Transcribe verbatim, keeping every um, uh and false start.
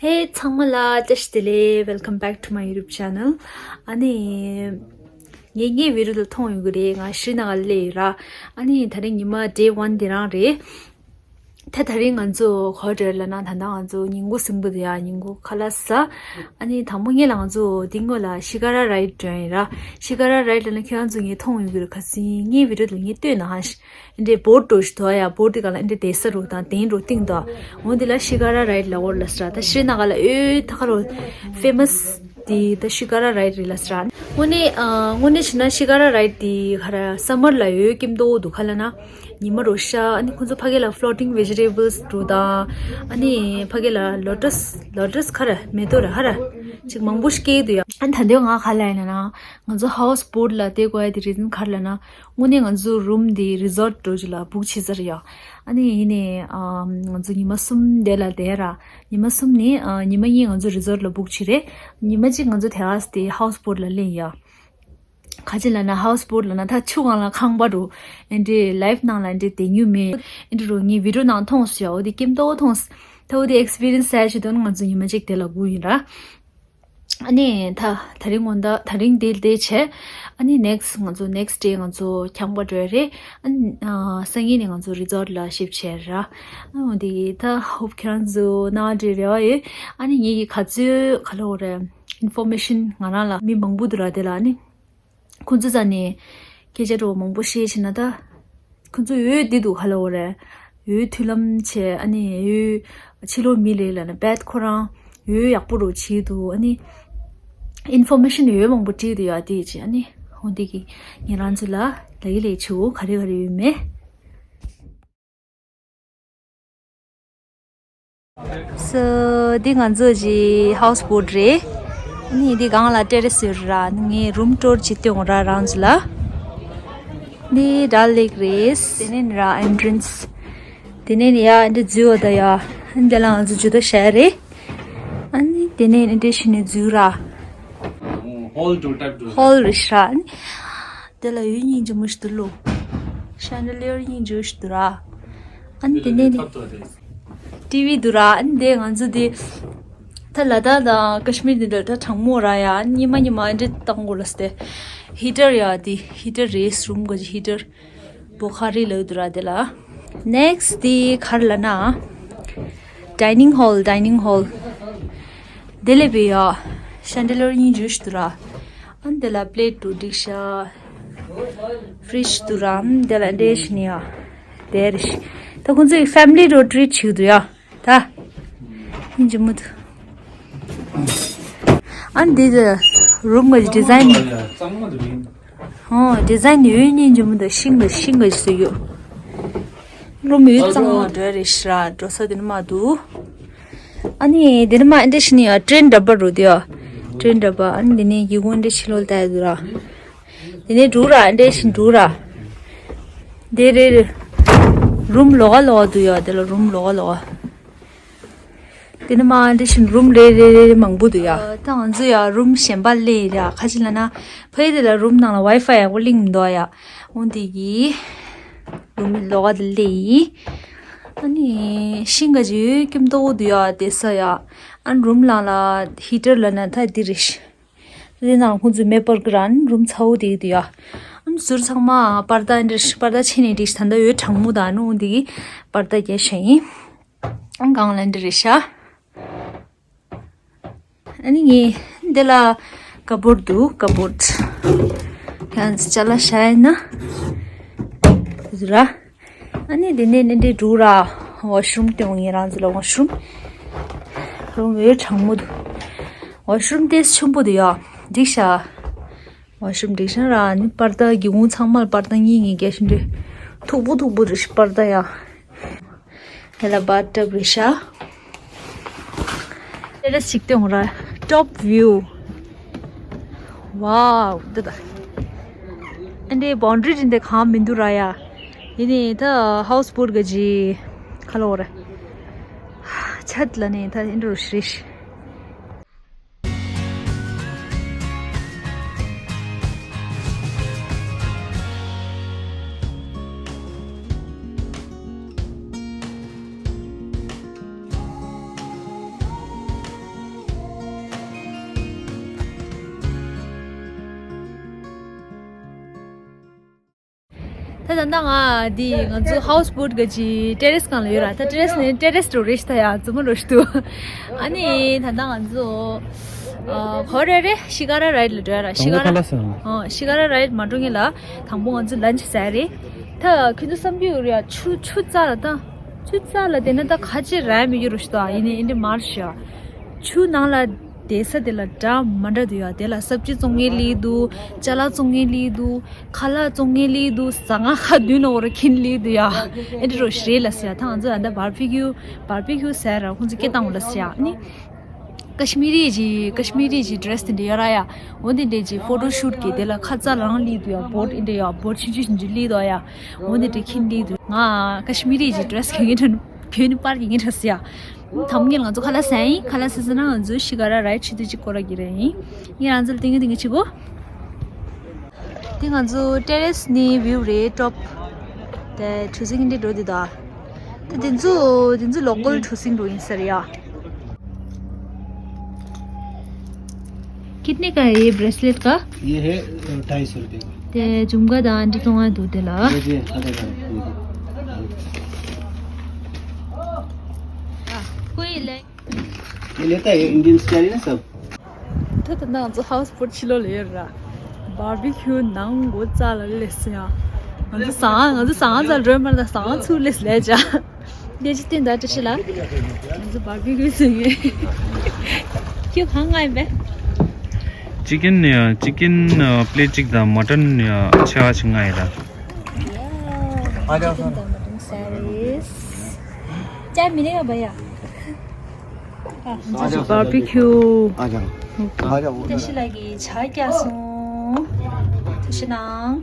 Hey ཚང་མ་ལ་བཀྲ་ཤིས་བདེ་ལེགས། Welcome back to my YouTube channel. ཨ་ནི། ངས་ངའི་བི་ཌིའོ་ལ་མཐོང་ཡོང་གི་རེད། ང་ཤྲི་ན་གར་ལ་སླེབས་ཡོད་ར། ཨ་ནི་ད་རིང་ཉི་མ་day one དེ་རང་རེད། ད་ད་རིང་ང་ཚོ་ག་པར་འགྲོ་ལབ་ན། ད་ལྟ་ང་ཚོ་ཉིན་གུང་གཟིམ་པ་དེ་ཡ་ཉིན་གུང་ཁ་ལག་ཟ། ཨ་ནི་དང་པོ་ངས་ལ་ང་ཚོ་འདི་སྔོན་ལ་ཤི་ཀ་ར་རའིཌ་འགྲོ་ཡིན་ར། ཤི་ཀ་ར་རའིཌ་ལབ་ན་ཁྱེད་རང་ཚོ་ངས་མཐོང་ཡོང་གི་རེད། ཁ་སང་ངའི་བི་ཌིའོ་ལ་ངས་བསྟན་ན་ཧ་ཤི། འདྲའི་བོ་ཊི་འདྲ་ཞིག་འདུག་ཡ། བོ་ཊི་དེ་ག་ལ་འདྲའི་བསྡད་ས་རུ་དང་གདན་རུ་བཏིང་འདུག་འོ་འདི་ལ་ཤི་ཀ་ར་རའིཌ་ལབ་ཀྱི་ཡོད་ལབ་ས་ར། ད་ཤྲི་ན་གར་ལ་ཨོ་ད་ག་རུ་ཕེ་མ་སི་དེ་ད་ཤི་ཀ་ར་རའིཌ་རེད་ལབ་ས་ར། དངོས་གནས་ཨ་དངོས་གནས་བྱས་ན་ཤི་ཀ་ར་རའིཌ་དེ་ག་ར་སམ་མར་ལ་ཡོད་སྐྱིད་མདོག་འདུག་ག་ལབ་ན། ཉི་མ་རུ་ཤར། ཨ་ནི་ཁོང་ཚོ་ཕ་གི་ལ་floating vegetables འདྲ་དང་། ཨ་ནི་ཕ་གི་ལ་ལོ་ཊས་ལོ་ཊས་ག་ར་མེ་ཏོག་ར་ག་ར་ཅིག་མང་པོ་ཞིག་སྐྱེ་གི་འདུག་ཡ། ཨ་ནི་ད་འདོད་ང་ག་ལབ་ཡིན་ན། ང་ཚོ་ཧའུ་སི་བོ་ཊི་ལ་བསྡད་དགོས་ཡ་དེ་རི་ཛན་ག་རེ་ལབ་ན། དངོས་གནས་ང་ཚོ་རུམ་དེ་རི་སོར་ཊི་འདྲ་ཞིག་ལ་བུག་བྱས་ཚར་ཡ། ཨ་ནི་ཡིན་ནའི་ཨམ་ང་ཚོ་ཉི་མ་གསུམ་དེ་ལ་བསྡད་ར། ཉི་མ་གསུམ་ནི་ཨ་ཉི་མ་གཉིས་ང་ཚོ་རི་སོར་ཊི་ལ་བུག་བྱས་རེད། ཉི་མ་གཅིག་ང་ཚོ་དེ་ག་སེ་དེ་ཧའུ་སི་བོ་ཊི་ལ་ལེན་ཡ། ག་ཅི་ལབ་ན་ཧའུ་སི་བོ་ཊི་ལབ་ན་ད་ཆུ་སྒང་ལ་ཁང་པ་འདྲ། ཨེ་འདྲའི་ལའིཕ་ནང་ལ་ཨེ་འདྲའི་བསྡད་མྱོང་མེད། ཨེ་འདྲ་རུ་ངས་བི་ཌིའོ་ནང་མཐོང་སོང་ཡ། འོ་དེ་སྐྱིད་མདོག་མཐོང་སོང་། ད་འོ་དེ་ཨེག་སི་པི་རི་ཡན་སི་ཟེར་ཆེད་དུ་ང་ཚོ་ཉི་མ་གཅིག་དེ་ལ་སྒུག་ཡིན་ར། ཨ་ནི་ད་ད་རིང་དགོང་དག་ད་རིང་འདིར་བསྡད་བྱས། ཨ་ནི་ནེག་སི་ཊི་ང་ཚོ་ནེག་སི་ཊི་ཌེ་ང་ཚོ་ཁྱམས་པ་འགྲོ་ཡ་རེད། ཨ་ནི་ཨ་སང་ཉིན་ནས་ང་ཚོ་རི་སོར་ཊི་ལ་ཤིཕ་ཊི་བྱེད་ཡ་རེད། ཨ་འོ་དེ་ད་ཧོབ་ཁྱེད་རང་ཚོ་ནང་འདྲི་རེ་བ་ཡོད། ཨ་ནི་ངེད་ཀྱི་ག་ཚོད་ག་ལབ་དགོས་རེད། ཨིན་ཕོར་མེ་ཤན་ང་རང་ལ་མི་མང་པོ་འདུག་ར། དེ་ལ་ཨ་ནི་ཁོང་ཚོ་རྩ་ནས་སྐད་ཆ་འདྲ་བོ་མང་པོ་བཤད་བྱས་ན་ད། ཁོང་ཚོ་འོ་འདི་འདུག་ག་ལབ་དགོས་རེད། འོ་མཐུན་ལམ་བྱས། ཨ་ནི་འོ་ཕྱི་ལོགས་མི་ལ་ལབ་ན་བད་ཁོ་རང་འོ་ཡག་པོ་འདྲ་བོ་བྱས་འདུག་ཨ་ནི་ཨིན་ཕོར་མེ་ཤན་འོ་མང་པོ་སྤྲད་འདུག་ཡ། དེ་བྱས་ཨ་ནི་འོ་འདི་གི་ངེད་རང་ཚོ་ལ་ལབ་ཀྱི་ལབ་བྱེད་འོ་ག་རེ་ག་རེ་ཡོད་མེད། སོ་འདི་ང་ཚོ་གི་ཧའུ་སི་བོ་ཊི་རེད། ཨ་ནི་འདི་སྒང་ལ་ཊེ་རེ་སི་ཡོད་ར། ངས་རུམ་ཊུར་བྱེད་སྟེ་ཡོང་ར་རང་ཚོ་ལ། འདི་ཌལ་ལེག་རེད། དེ་ནས་ར་ཨེན་ཊི་རན་སི། དེ་ནས་ཡ་འདི་འཛུལ་བ་ད་ཡ། འདི་ལ་ང་ཚོ་ཇུ་ཏ་བཞག་ཡ་རེད། ཨ་ནི་དེ་ནས་འདི་བྱས་ནས་འཛུལ་ར། ཧོལ་འདྲ་ཊའིཔ་འདྲ། ཧོལ་རེད་ཤག་ཨ་ནི་དེ་ལ་འོད་སྙིང་རྗེ་མོ་ཞིག་འདུག་ལོ། ཤན་ཌི་ལི་ཡར་སྙིང་རྗེ་པོ་ཞིག་འདུག་ར། ཨ་ནི་དེ་ནས་ནི་ཊི་ཝི་འདུག་ར། ཨ་ནི་དེ་ང་ཚོ་དེ་ད་ལ་དྭགས་དང་ཀ་ཤི་མིར་དེ་འདྲ་ད་གྲང་མོ་ར་ཡ། ཨ་ནི་ཉི་མ་ཉི་མ་ཨ་འདྲ་བཏང་དགོས་ལ་སྟེ། ཧི་ཊར་ཡ་དེ་ཧི་ཊར་རེད། རུམ་ག་ཅིག་ཧི་ཊར། བོ་ཁ་རི་ལབ་འདུག་ར་དེ་ལ། ནེག་སི་ཊི་དེ་ག་རེ་ལབ་ན། ཌའི་ནིང་ཧོལ། ཌའི་ནིང་ཧོལ། དེ་ལ་བི་ཡ། ཤན་ཌི་ལི་ཡར་སྙིང་རྗེ་པོ་ཞིག་འདུག་ར། ཨ་ནི་དེ་ལ་པི་ལེཊ་འདྲ་བོ་སྒྲིག་ཤག་ཕི་རིཇ་འདུག་ར། ཨ་ནི་དེ་ལ་འདྲ་བྱས་ནས་ཡ། དེ་རེད་ཤག་ད་ཁོང་ཚོས་ཕེ་མི་ལི་འདྲ་བོ་ཊི་རིཊ་བྱེད་ཀྱི་འདུག་ཡ། ད། སྙིང་རྗེ་མོ་འདུག་ཨ་ནི་འདི་རུམ་གྱི་ཌི་ཛའིན། གཙང་མ་འདུག་རིང་། ཨོ། ཌི་ཛའིན་ཡོད། སྙིང་རྗེ་མོ་འདུག་ཤིང་གི་ཤིང་གི་བཟོས་ཡོད། རུམ་ཡོད་གཙང་མ་འདྲ་རེད་ཤག་འགྲོ་ས་དེ་ནི་མ་འདུག་ཨ་ནི་དེ་ནི་མ་འདི་འདྲ་བྱས་ནས་ཡ་ཊེན་ཌབ་པ་འདྲ་བོ་དེ་ཡ། ཊེན་ཌབ་པ། ཨ་ནི་དེ་ནས་སྒེའུ་ཁུང་འདི་ཕྱི་ལོགས་ལྟ་ཡ་འདུག་ར། དེ་ནས་འདུག་ར། འདི་འདྲ་བྱས་འདུག་ར། དེ་རེད། རུམ་ལོགས་ཀ་ལོགས་ཀ་འདུག་ཡ། དེ་ལ་རུམ་ལོགས་ཀ་ལོགས་ཀ་དེ་ནི་མ་འདི་བཞིན་རུམ་རེ་རེ་རེ་རེ་མང་པོ་འདུག་ཡ། ད་ང་ཚོ་ཡ་རུམ་གཞན་པ་སླེབས་ར། ག་ཅི་ལབ་ན་ཕ་གི་དེ་ལ་རུམ་ནང་ལ་ཝའི་ཕའི་ཡག་པོ་ལིང་མི་འདུག་ཡ། འོ་འདི་གི་རུམ་ལོགས་ཀ་དེ་སླེབས་ཡིན། ཨ་ནི་ཤིང་ག་ཅིག་ཡོད་སྐྱིད་མདོག་འདུག་ཡ་དེ་ས་ཡ། ཨ་ནི་རུམ་ནང་ལ་ཧི་ཊར་ལབ་ན་ད་འདི་རེད། འདི་ནང་ཁོང་ཚོས་མེ་སྤར་གི་ར། ཨ་ནི་རུམ་ཚ་བོ་དེ་འདུག་ཡ། ཨ་ནི་ཟུར་ཚང་མ་པར་ད་འདི་པར་ད་ཕྱེ་ནས་འདི་ད་ལྟ་འོད་གྲང་མོ་དང་ཨ་ནི་འོ་འདི་གི་པར་ད་རྒྱབ་བཞག་ཡིན། ཨང་གང་ལ་འདི་རེད་ཤག་ཨ་ནི་ངས་འདི་ལ་ཀ་བོར་ཌི་འདུག་ཀ་བོར་ཌི། ཡང་ཅ་ལག་བཞག་ཡིན་ན། འདི་ར། ཨ་ནི་འདི་ནས་ནི་འདི་འདུག་ར། ཝ་ཤི་རུམ་སྟེ་འོང་ངས་རང་ཚོ་ལ་ཝ་ཤི་རུམ། རུམ་འོད་གྲང་མོ་འདུག་ཝ་ཤི་རུམ་དེ་ཆེན་པོ་འདུག་ཡ། འགྲིག་ཤག་ཝ་ཤི་རུམ་འགྲིག་ཤག་ར། ཨ་ནི་པར་ད་སྒེའུ་ཁུང་ཚང་མ་ལ་པར་ད་གཉིས་གཉིས་རྒྱག་བཞིན་འདུག་མཐུག་པོ་མཐུག་པོ་རེད་ཤག་པར་ད་ཡ། དེ་ལ་བཱཐ་ཊབ་རེད་ཤག་ཊེ་རེ་སི་ཅིག་སྟེ་འོང་ར། ཊོབ་བིའུ། ཝའོ། འདི་ད། ཨ་འདྲའི་བའུན་ཌི་རི་འདི་འདྲ་གང་མི་འདུག་ར་ཡ། ཡིན་ནའི་ད་ཧའུ་སི་བོ་ཊི་ག་ཅིག་ག་ལབ་དགོས་རེད། ཆད་ལ་ནི་ད་ཨེ་འདྲ་རེད། ད་ལྟ་ང་འདི་ང་ཚོ་ཧའུ་སི་བོ་ཊི་གི་ཊེ་རེ་སི་སྒང་ལ་ཡོད་ར། ད་ཊེ་རེ་སི་ནས་ཊེ་རེ་སི་འགྲོ་རེད་ཤག་ད་ཡ་རྫུན་མ་འགྲོ་ཤག་འདུག་ཨ་ནི་ད་ལྟ་ང་ཚོ་ཨ་ག་པར་རེད། ཤི་ཀ་ར་རའི་ཌི་ལ་འགྲོ་ཡ་ར། ཤི་ཀ་ར། ཨ་ཤི་ཀ་ར་རའི་ཌི་མ་འགྲོ་སྔོན་ལ་དང་པོ་ང་ཚོ་ལན་ཆི་ཟ་ཡ་རེད། ད་ཁྱོད་ཚོ་བསམ་གྱི་ཡོད་རེད་ཡ། ཆུ་ཆུ་རྩ་ལ་ད། ཆུ་རྩ་ལ་བསྡད་ན་ད་ཁ་ལྕེ་རག་མི་འགྱུར་རོ་ཤི་ད། ཡིན་ནའི་ཨེ་འདྲ་མ་རེད་ཤག་ཆུ་ནང་ལ་བསྡད་ས་དེ་ལ་འདྲ་མ་འདྲ་འདུག་ཡ། དེ་ལ་སབ་ཇི་བཙོང་མཁན་སླེབས་འདུག་ཅ་ལག་བཙོང་མཁན་སླེབས་འདུག་ཁ་ལག་བཙོང་མཁན་སླེབས་འདུག་ཟ་ང་ཁ་མདུན་ན་འོ་ར་མཁན་སླེབས་འདུག་ཡ། ཨེ་འདྲ་རོ་ཤི་རེད་ལ་ཟེར་ཡ། ད་ང་ཚོ་ད་ལྟ་བར་བི་ཁྱུ་བར་བི་ཁྱུ་ཟེར་ར། ཁོང་ཚོ་སྐད་བཏང་འོ་ལ་ཟེར་ཡ། ཨ་ནི་ཀ་ཤི་མི་རི་གི་ཀ་ཤི་མི་རི་གི་ཌི་རེ་སི་དེ་འདྲ་ཡོད་ར་ཡ། འོ་དེ་འདྲ་གི་ཕོ་ཊོ་ཤུ་ཊི་གི་དེ་ལ་ཁ་རྩ་རང་སླེབས་འདུག་ཡ། བོ་ཊི་ཨེ་འདྲ་ཡ། བོ་ཊི་ཆུང་ཆུང་ཆུང་ཆུང་སླེབས་འདུག་ཡ། འོ་དེ་འདྲ་མཁན་སླེབས་འདུག་ང་ཀ་ཤི་མི་རི་གི་ཌི་རེ་སི་གྱོན་མཁན་འདྲ། གྱོན་ནས་པར་གྱོན་མཁན་འདྲ་ཟེར་ཡ། དང་པོ་ཉིད་ང་ཚོ་ཁ་ལག་ཟ་ཡིན། ཁ་ལག་ཟ་ཟ་ན་ང་ཚོ་ཤི་ཀ་ར་རའི་ཌི་ཆེད་དུ་ཅིག་སྐོར་ར་གྱི་རེད་ཡིན། ངས་རང་ཚོ་ལ་ཏིང་ངེ་ཏིང་ངེ་བྱེད་གོ། དེ་ང་ཚོ་ཊེ་རེ་སི་ནས་བིའུ་རེད། ཊོབ་དེ་གྲུ་གཟིངས་འདི་འགྲོ་འདི་ད། དེ་དེ་ཚོ་དེ་ཚོ་ལོ་ཀལ་གྲུ་གཟིངས་འགྲོ་ཡིན་ས་རེད་ཡ། कितने का है ये ब्रेसलेट का? ये है ढाई सौ रुपये का। དེ་ཇུམ་ཀ་དང་འདི་གཏོང་ཡ་འདུག་དེ་ལ། ये जी, आधा ग्राम। कोई ले। ये लेता है, इंडियन स्टाइल है ना सब। ད་ད་ང་ཚོ་ཧའུ་སི་བོ་ཊི་ཕྱི་ལོགས་ལ་ཡོད་ར། བར་བི་ཁྱུ་ནང་སྒོ་རྩ་ལ་སླེབས་སོང་ཡ། ང་ཚོ་ཟ་ང་ང་ཚོ་ཟ་ང་ཚ་རོལ་མར་དང་ཟ་ང་ཚུར་སླེབས་ལས་བྱ། བདེ་སྐྱིད་བསྟན་དང་བཀྲ་ཤིས་ལགས། ང་ཚོ་བར་བི་ཁྱུ་ཟིན་ཡོད། ཁྱོད་གང་ང་ཡིན་པས། ཅི་ཀན་ཡ། ཅི་ཀན་པླེཊ་གཅིག་དང་མ་ཊན་ཡ་ཆ་ཆ་ང་ཡི་ར། ཅི་ཀན་དང་མ་ཊན་སར་བིས། ཅ་མི་ནེ་ཡོད་པ་ཡ། ཨ་ང་ཚོ་བར་བི་ཁྱུ། ཨ་ཅག་ཨ་ཅག་བཀྲ་ཤིས་ལགས་ཀྱིས་ཇ་བཀྱགས་སོང་། ཐུགས་རྗེ་གནང་།